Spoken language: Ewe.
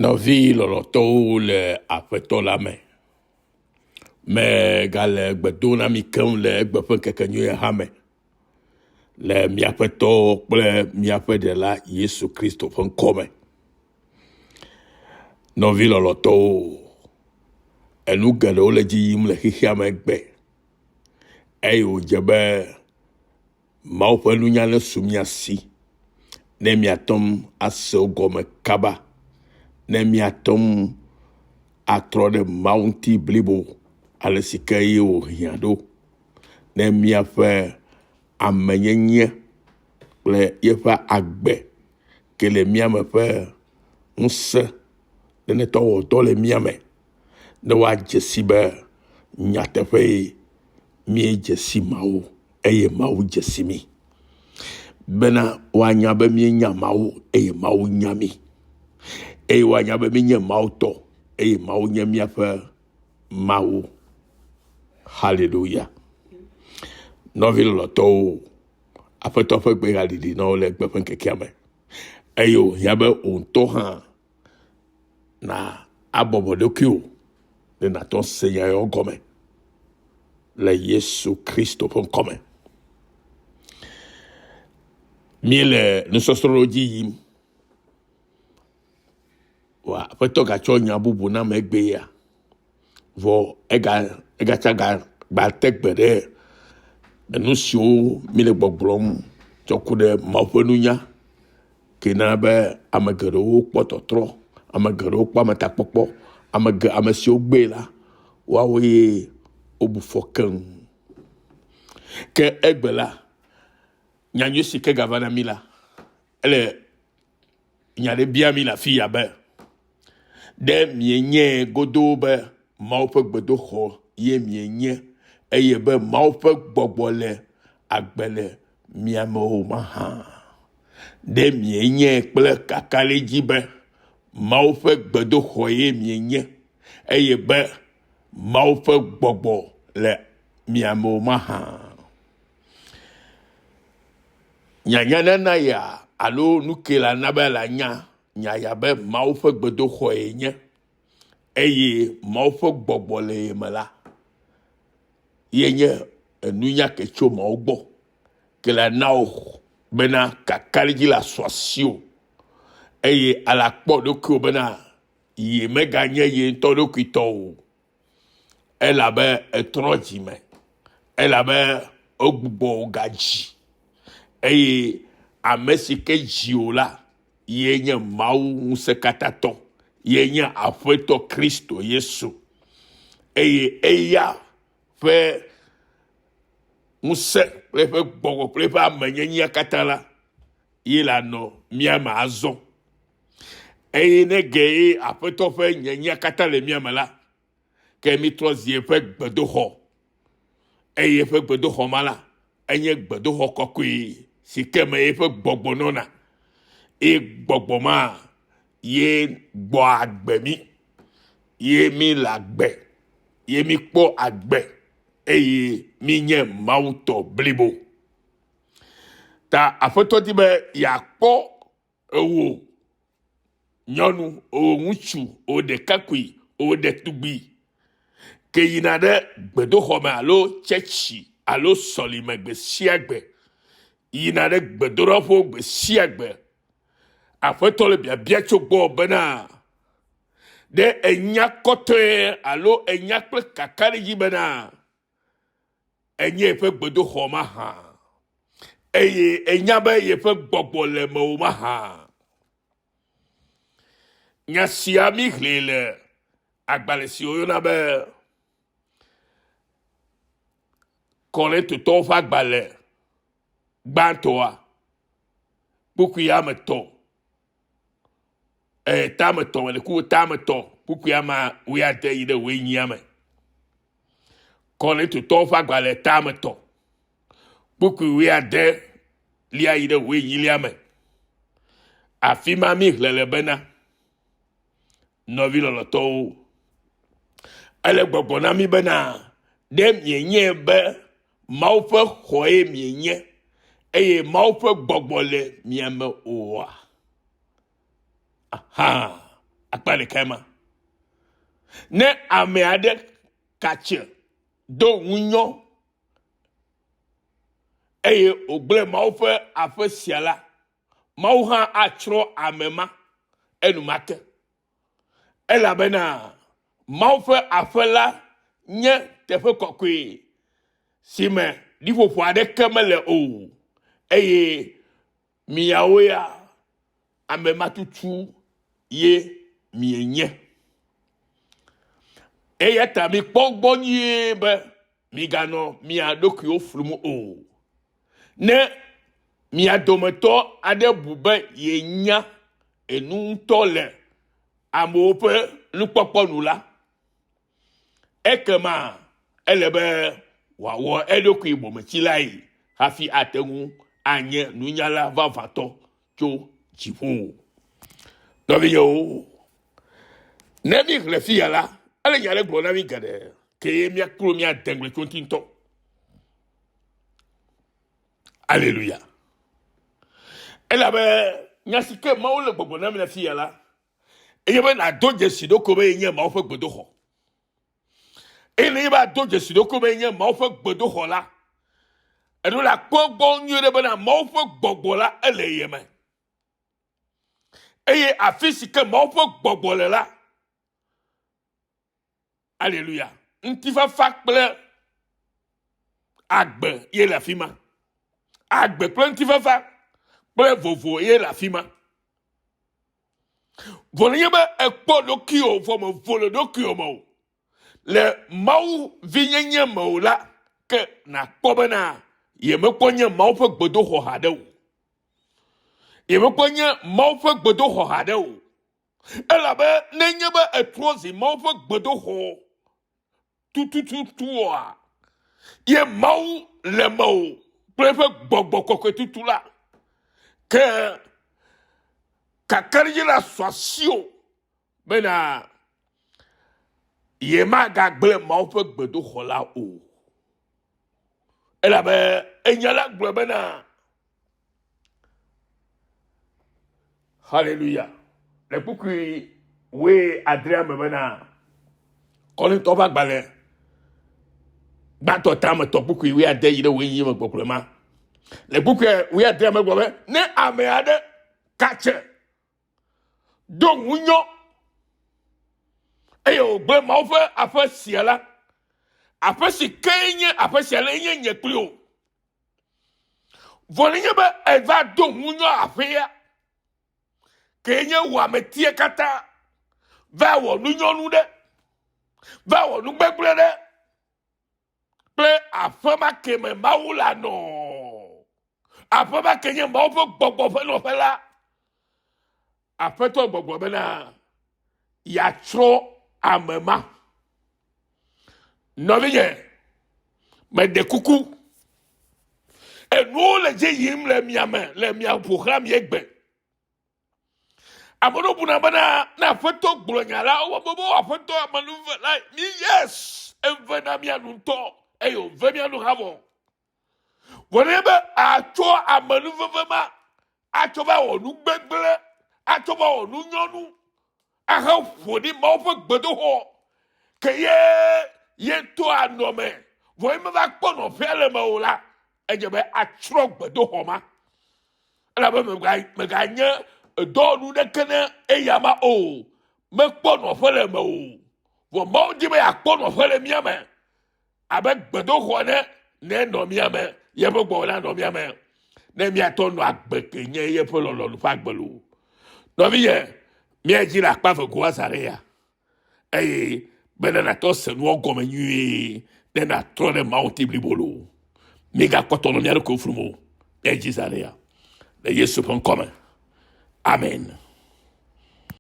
Nɔvi lɔlɔ̃tɔwo le Aƒetɔ la me, megale gbe dom na mi keŋ le egbe ƒe ŋkekenyuie hã me le miaƒe Tɔ kple miaƒe Ɖela Yesu Kristo ƒe ŋkɔ me. Nɔvi lɔlɔ̃tɔwo, enu geɖewo le dzi yim le xexea me egbe eye wòdze be Mawu ƒe nunya nesu mía si ne míate ŋu ase wo gɔme kaba, ne míate ŋu atrɔ ɖe Mawu ŋuti blibo ale si ke ye wòhiã ɖo, ne míaƒe amenyenye kple yeƒe agbe ke le mía me ƒe ŋusẽ ne netɔ wɔ dɔ le mía me ne woadze si be nyateƒee míedze si Mawu eye Mawu dze si mí. Bena woanya be míenya Mawu eye Mawu nya mí. Eye woanya be míenye Mawu tɔ eye Mawu nye míaƒe Mawu. Haleluya. Nɔvi lɔlɔ̃tɔwo, Aƒetɔ ƒe gbe gaɖiɖi na wo le egbe ƒe ŋkekea me. Eye wòhiã be wò ŋutɔ hã na abɔbɔ ɖokuiwò ne nàtɔ se nya yawo gɔme le Yesu Kristo ƒe ŋkɔ me. Míele nusɔsrɔ̃ dzi yim. Wa aƒetɔ gatsɔ nya bubu na ame egbea. Vɔ ega egatsa ga gba te gbe ɖe enu siwo míele gbɔgblɔm tsɔ ku ɖe Mawu ƒe nunya ke na be ame geɖewo kpɔ tɔtrɔ, ame geɖewo kpɔ ametakpɔkpɔ, ame ge ame siwo gbee la, woawoe wobu fɔ keŋ. Ke egbe la, nyanyui si ke gava na mí la, ele nya ɖe bia mí le afi ya be, ɖe mienyae godoo be Mawu ƒe gbedoxɔ ye mienye eye be Mawu ƒe gbɔgbɔ le agbe le mia me o mahã? Ɖe mienyae kple kakaɖedzi be Mawu ƒe gbedoxɔ ye mienye eye be Mawu ƒe gbɔgbɔ le mia me o mahã? Nyanya nana ya alo nu ke la na be la nya nya ya be Mawu ƒe gbedoxɔ ye nye eye Mawu ƒe gbɔgbɔ le ye me la, ye nye enunya ke tso Mawu gbɔ ke la na wò bena kakaɖedzi le asu asiwò eye ala kpɔ ɖokuiwò bena ye meganye ye ŋutɔ ɖokui tɔ o elabe etrɔ dzime elabe egbugbɔ wò gadzi eye ame si ke dzi wò la ye nye Mawu ŋusẽkatãtɔ ye nye Aƒetɔ Kristo Yesu eye eya ƒe ŋusẽ kple eƒe gbɔgbɔ kple eƒe amenyenyea katã la ye la nɔ mía me azɔ. Eye ne ge ye Aƒetɔ ƒe nyenyea katã le mía me la, ke mítrɔ zi eƒe gbedoxɔ. Eye eƒe gbedoxɔ ma la, enye gbedoxɔ kɔkɔe si ke me eƒe gbɔgbɔ nɔna. Eye gbɔgbɔ ma ye gbɔ agbe mí, ye mí le agbe, ye mí kpɔ agbe eye mí nye Mawu tɔ blibo. Ta Aƒetɔ di be yeakpɔ ewò nyɔnu, ewò ŋutsu, ewò ɖekakpui, ewò ɖetugbui ke yina ɖe gbedoxɔ me alo tsɛtsi alo sɔlime gbe sia gbe, yina ɖe gbedoɖaƒewo gbe sia gbe. Aƒetɔ le biabia tso gbɔwò bena, ɖe ènya kɔtɔe alo ènya kple kakaɖedzi bena enye yeƒe gbedoxɔ mahã eye ènya be yeƒe gbɔgbɔ le mewò mahã? Nya sia míxlẽe le agbalẽ si woyɔna be Korintotɔwo ƒe agbalẽ gbãtɔa, kpukpui ame tɔ̃, e, tame tɔ̃ le ku tame tɔ̃ kpukpui ama wuiade yi ɖe wuienyia me. Korintotɔwo ƒe agbalẽ tame tɔ̃ kpukpui wuiade lia yi ɖe wuienyilia me. Afi ma mi xlẽ le bena, nɔvi lɔlɔ̃tɔwo, ele gbɔgblɔ na mi bena, ɖe mienyae be Mawu ƒe xɔe mienye eye Mawu ƒe gbɔgbɔ le mia me oa? Aha! Akpa ɖekae ma. Ne ame aɖe katse do ŋunyɔ eye wògblẽ Mawu ƒe aƒe sia la, Mawu hã atsrɔ̃ ame ma enumake. Elabena Mawu ƒe aƒe la nye teƒe kɔkɔe si me ɖiƒoƒo aɖeke mele o, eye miawo ya ame ma tutu ye mienye. Eya ta mikpɔ gbɔ nyuie be miganɔ mia ɖokuiwo flum o. Ne mia dometɔ aɖe bu be yenya enu ŋutɔ le amewo ƒe nukpɔkpɔ nu la, ekema ele be wòawɔ eɖokui bometsilae hafi ate ŋu anye nunyala vavãtɔ tso dziƒo. Nɔvinyewo, ne míxlẽ fiya la, ele nya aɖe gblɔ na mí geɖe kee míaklo míade ŋugble tso eŋuti ŋutɔ. Aleluya. Elabe nya si ke Mawu le gbɔgblɔ na mi le fiya la, enye be nàdo dzesi ɖokuiwò be yenye Mawu ƒe gbedoxɔ. Eye nenye be ado dzesi ɖokuiwò be yenye Mawu ƒe gbedoxɔ la, eɖo la kpɔ gbɔ nyuie ɖe bena Mawu ƒe gbɔgbɔ la ele ye me. Eye afi si ke Mawu ƒe gbɔgbɔ le la, Aleluya. Ŋutifafa kple agbe ye le afi ma. Agbe kple ŋutifafa kple vovo ye le afi ma. Vɔ nenye be èkpɔ ɖokuiwò vɔ mevo le ɖokuiwò me o, le Mawu vinyenye me o la, ke nàkpɔ bena yemekpɔ nye Mawu ƒe gbedoxɔ haɖe o. Yemekpɔ nye Mawu ƒe gbedoxɔ haɖe o. Elabe nenye be ètrɔ zi Mawu ƒe gbedoxɔ tutututua, ye Mawu le mewò kple eƒe gbɔgbɔ kɔkɔe tutu la, ke kakaɖedzi la su asiwò bena yemagagblẽ Mawu ƒe gbedoxɔ la o. Elabe enya la gblɔ bena Haleluya. Le kpukpui wue adrea me bena Kɔrintɔ ƒe agbalẽ gbãtɔ tame tɔ kpukpui wui ade yi ɖe wui nyi me gbɔgblɔ ma. Le kpukpui wui adrea me gblɔ be ne ame aɖe katse do ŋunyɔ eye wògblẽ Mawu ƒe aƒe sia la, aƒe si kee nye aƒe sia la nye nye kpli o. Vɔ nenye be eva do ŋunyɔ aƒea, kee nye wò ametia katã va wɔ nunyɔnu ɖe, va wɔ nu gbegblẽ ɖe kple aƒe ma ke me Mawu la nɔ. Aƒe ma ke nye Mawu ƒe gbɔgbɔ ƒe nɔƒe la. Aƒetɔ gbɔgblɔ bena yeatsrɔ̃ ame ma. Nɔvinye, meɖe kuku. Enuwo le dzi yim le mia me, le mia ƒo xlã mi egbe. Ame ɖewo buna bena ne aƒetɔ gblɔ nya la, wowɔ be aƒetɔ amenuve la, mi yes, eve na mia nu ŋutɔ eye wòve mia nu hã vɔ. Vɔ nenye be atsɔ amenuveve ma atsɔ va wɔ nu gbegblẽ, atsɔ va wɔ nu nyɔnu, ahe ƒo ɖi Mawu ƒe gbedoxɔ ke ye ye to anɔ me, vɔ ye meva kpɔ nɔƒea le me o la, edze be atsrɔ̃ gbedoxɔ ma. Elabe meganye dɔwɔnu ɖeke ne eya ma o, mekpɔ nɔƒe le me o. Vɔ Mawu di be yeakpɔ nɔƒe le mía me. abe gbedoxɔ ene nenɔ mía me, yeƒe gbɔgbɔ nanɔ mía me, ne míatɔ nɔ agbe ke nye yeƒe lɔlɔ̃nu ƒe agbe loo. Nɔvinye, mía dzi le akpa vegoa zã ɖe ya eye bene nàtɔ se nua gɔme nyuie ne nàtrɔ ɖe Mawu ŋuti blibo loo. Migakpɔtɔ nɔ mía ɖokuiwo flum o. Mía dzi zã ɖe ya le Yesu ƒe ŋkɔ me. Amen.